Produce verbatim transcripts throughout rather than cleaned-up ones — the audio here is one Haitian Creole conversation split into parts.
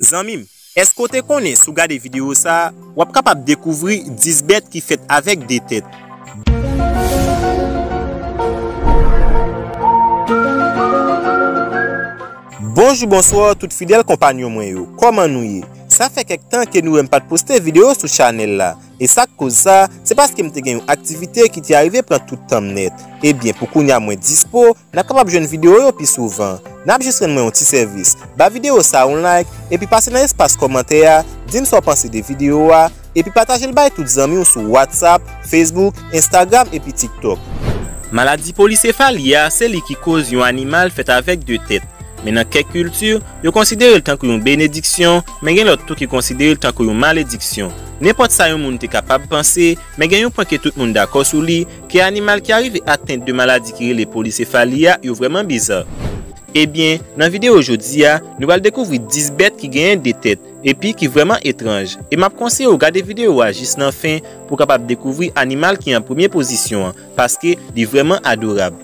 Zanmi m, èske w te konnen si w gade videyo sa a, w ap kapab dekouvri dis bèt ki fèt avèk de tèt? Bonjou, bonswa, tout fidèl konpanyon mwen yo. Kòman nou ye? Sa fè kèk tan ke nou wè m pa t poste videyo sou chanèl la. E sa k koz sa, se paske m te gen yon aktivite ki te arive pran tout tan m nèt. Ebyen, pou kounye a mwen dispo, n ap kapab jwenn videyo yo pi souvan. N ap jis rann mwen yon ti sèvis. Ba videyo sa a yon like, epi pase nan espas kòmantè a, di m sa w panse de videyo a, epi pataje l bay tout zanmi w sou WhatsApp, Facebook, Instagram epi TikTok. Maladi polisefali a, se li ki koz yon animal fèt avèk de tèt. Men nan kèk kilti, yo konsidere l tankou yon benediksyon, men gen lòt tou ki konsidere l tankou yon malediksyon. Nenpòt sa yon moun te kapab panse, men gen yon pwen ke tout moun dakò sou li, ke animal ki arive atent de maladi ki rele polisefali a, yo vrèman biza. Ebyen, nan videyo jodi a, nou pral dekouvri dis bèt ki genyen de tèt, epi ki vrèman etranj. E m ap konseye w gade videyo a jis nan fen pou w kapab dekouvri animal ki an premye pozisyon an, paske li vrèman adorab.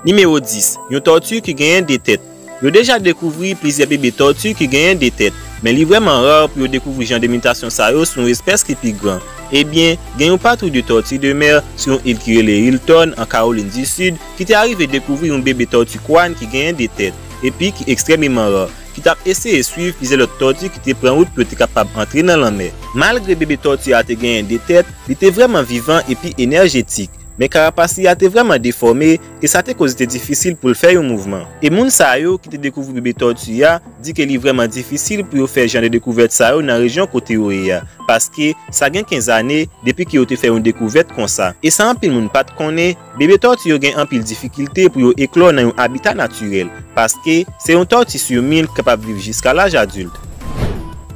Nimewo dis, yon tòti ki genyen de tèt. Yo deja dekouvri plizyè bebe tòti ki genyen de tèt, men li vrèman ra pou yo dekouvri jan de mitasyon sa yo sou yon espès ki pi gran. Ebyen, gen yon patwouy de tòti de mè sou yon il ki rele Hilton, an Kawolin di Sid, ki te arive dekouvri yon bebe tòti kwàn ki genyen de tèt, epi ki ekstrèmeman ra, ki t ap eseye swiv plizyè lòt tòti ki te pran wout pou yo te kapab antre nan lanmè. Malgre bebe tòti a te genyen de tèt, li te vrèman vivan epi enèjetik, men karapas li a te vrèman defòme, e sa te koz li te difisil pou l fè yon mouvman. E moun sa yo ki te dekouvri bebe tòti a di ke li vrèman difisil pou yo fè jan de dekouvèt sa yo nan rejyon kote yo ye a, paske sa gen kenz ane depi ke yo te fè yon dekouvèt konsa. E sa anpil moun pa t konnen, bebe tòti yo gen anpil difikilte pou yo eklò nan yon abita natirèl, paske se yon tòti sou mil k kapab viv jiska laj adilt.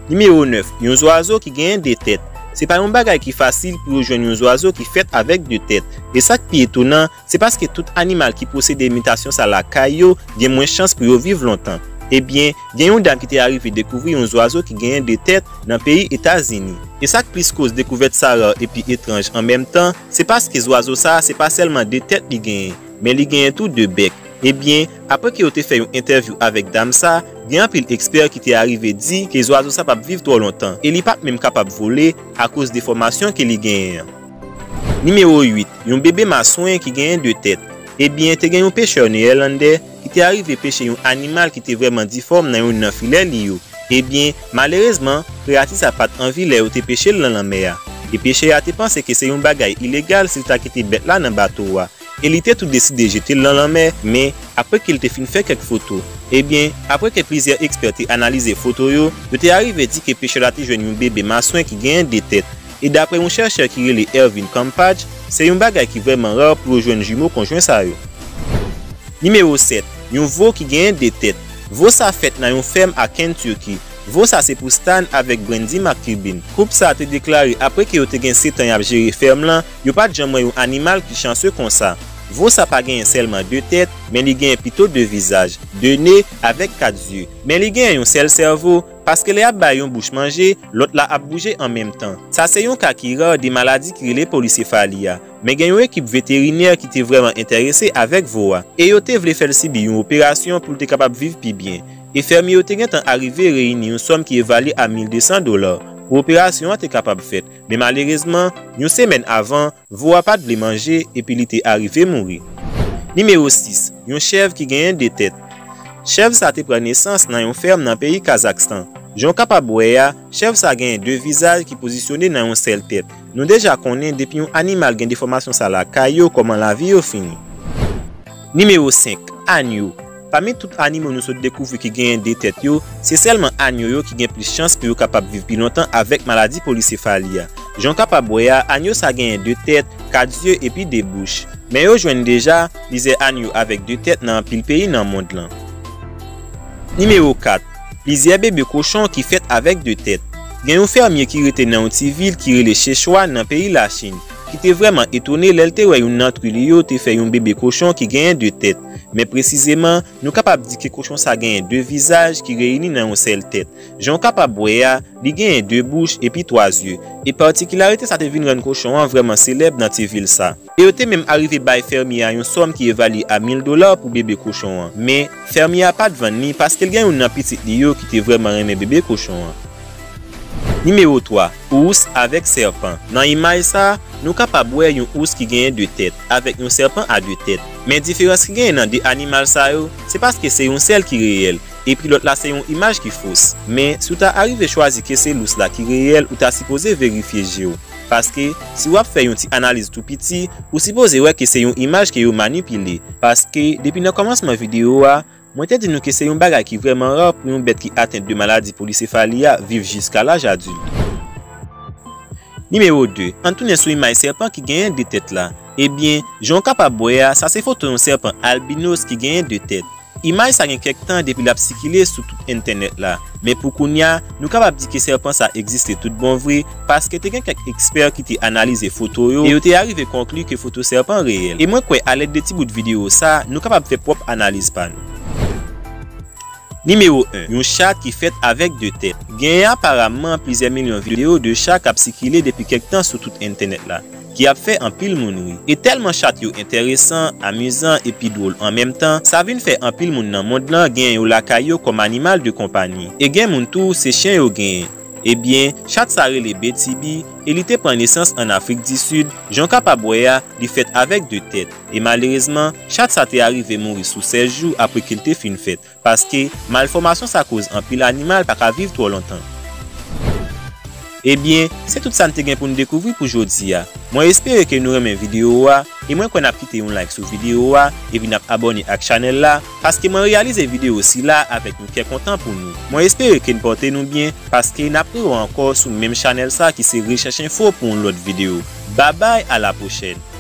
Nimewo nèf, yon zwazo ki genyen de tèt. Se pa yon bagay ki fasil pou yo jwenn yon zwazo ki fèt avèk de tèt. E sa k pi etonan, se paske tout animal ki posede mitasyon sa lakay yo gen mwens chans pou yo viv lontan. Ebyen, gen yon dam ki te arive dekouvri yon zwazo ki genyen de tèt nan peyi Etazini. E sa k plis koz dekouvèt sa ra epi etranj an menm tan, se paske zwazo sa a se pa sèlman de tèt li genyen, men li genyen tou de bèk. Ebyen, apre ke yo te fè yon entèvyou avèk dam sa, gen anpil ekspè ki te arive di ke zwazo sa p ap viv twò lontan, e li p ap menm kapab vole akoz defòmasyon ke li genyen an. Nimewo uit, yon bebe maswen ki genyen de tèt. Ebyen, te gen yon pechè neyèlandè ki te arive peche yon animal ki te vrèman difòm nan youn nan filè li yo. Ebyen, malerezman, kreyati sa pa t anvi lè yo te peche l nan lanmè a. E pechè a te panse ke se yon bagay ilegal si l ta kite bèt la nan bato a. E li te tou deside jete l nan lanmè, men apre ke l te fin fè kèk foto. Ebyen, apre ke plizyè ekspè te analize foto yo, yo te arive di ke pechè la te jwenn yon bebe maswen ki genyen de tèt. E daprè yon chèchè ki rele Ervin Kampach, se yon bagay ki vrèman ra pou yo jwenn jimo konjwen sa yo. Nimewo sèt, yon vo ki genyen de tèt. Vo sa fèt nan yon fèm a Kentucky. Vo sa se pou Stan avèk Brandy McCubbin. Koup sa te deklare apre ke yo te gen sèt an y ap jere fèm lan, yo pa t janm wè yon animal ki chanse konsa. Vo sa pa genyen sèlman de tèt, men li genyen pito de vizaj, de ne, avèk kat zye. Men li genyen yon sèl sèvo, paske lè y ap bay yon bouch manje, lòt la ap bouje an menm tan. Sa se yon ka ki ra de maladi ki rele polisefali a. Men gen yon ekip veterinè ki te vrèman enterese avèk vo a, e yo te vle fè l sibi yon operasyon pou l te kapab viv pi byen. E fèmye yo te gentan arive reyini yon sòm ki evalye a mil de san dola pou operasyon an te kapab fèt. Men malerezman, yon semèn avan, vo a pa t vle manje epi li te arive mouri. Nimewo sis, yon chèv ki genyen de tèt. Chèv sa te pran nesans nan yon fèm nan peyi Kazakstan. Jan w kapab wè a, chèv sa genyen de vizaj ki pozisyone nan yon sèl tèt. Nou deja konnen depi yon animal gen defòmasyon sa lakay yo, kòman lavi yo fini. Nimewo senk, anyo. Pami tout animo nou sot dekouvri ki genyen de tèt yo, se sèlman anyo yo ki gen plis chans pou yo kapab viv pi lontan avèk maladi polisefali a. Jan w kapab wè a, anyo sa genyen de tèt, kat zye epi de bouch. Men yo jwenn deja plizyè anyo avèk de tèt nan anpil peyi nan mond lan. Nimewo kat, plizyè bebe kochon ki fèt avèk de tèt. Gen yon fèmye ki rete nan yon ti vil ki rele Sichuan nan peyi Lachin, ki te vrèman etone lè l te wè youn nan tri li yo te fè yon bebe kochon ki genyen de tèt. Men presizeman, nou kapab di ke kochon sa genyen de vizaj ki reyini nan yon sèl tèt. Jan w kapab wè a, li genyen de bouch epi twa zye. E patikilarite sa te vin rann kochon an vrèman selèb nan ti vil sa. E yo te menm arive bay fèmye a yon sòm ki evalye a mil dola pou bebe kochon an. Men, fèmye a pa t vann li paske l gen youn nan pitit li yo ki te vrèman renmen bebe kochon an. Nimewo twa, ous avèk sèpan. Nan imaj sa, nou kapab wè yon ous ki genyen de tèt, avèk yon sèpan a de tèt. Men diferans ki genyen nan de animal sa yo, se paske se yon sèl ki reyèl, epi lòt la se yon imaj ki fos. Men, si w ta arive chwazi ke se lous la ki reyèl, ou ta sipoze verifye je w. Paske, si w ap fè yon ti analiz tou piti, ou sipoze wè ke se yon imaj ke yo manipile. Paske, depi nan kòmansman videyo a, mwen te di nou ke se yon bagay ki vrèman ra pou yon bèt ki atent de maladi polisefali a viv jiska laj adilt. Nimewo de, ann tounen sou imaj sèpan ki genyen de tèt la. Ebyen, jan w kapab wè a, sa se foto yon sèpan albinos ki genyen de tèt. Imaj sa gen kèk tan depi l ap sikile sou tout entènèt la. Men pou kounye a, nou kapab di ke sèpan sa egziste tout bon vre, paske te gen kèk ekspè ki te analize foto yo, e yo te arive konkli ke foto sèpan reyèl. E mwen kwè, alèd de ti bout videyo sa, nou kapab fè pwòp analiz pa nou. Nimewo en, yon chat ki fèt avèk de tèt. Genyen aparamman plizyè milyon videyo de chat k ap sikile depi kèk tan sou tout entènèt la, ki ap fè anpil moun ri. E tèlman chat yo enteresan, amizan epi dwòl an menm tan, sa vin fè anpil moun nan mond lan genyen yo lakay yo kòm animal de konpanyi. E gen moun tou, se chen yo genyen. Ebyen, chat sa rele Betty Bee, e li te pran nesans ann Afrik di Sid, jan w kapab wè a, li fèt avèk de tèt. E malerezman, chat sa te arive mouri sou sèz jou apre ke l te fin fèt. Paske, malfòmasyon sa koz anpil animal pa ka viv twò lontan. Ebyen, se tout sa n te gen pou n dekouvri pou jodi a. Mwen espere ke nou renmen videyo a, e mwen kwè n ap kite yon like sou videyo a, epi n ap abòne ak chanèl la, paske mwen reyalize videyo sila avèk yon kè kontan pou nou. Mwen espere ke n pòte nou byen, paske n ap rewè ankò sou menm chanèl sa ki se Rechèch Enfo pou yon lòt videyo. Babay, a la pwochèn!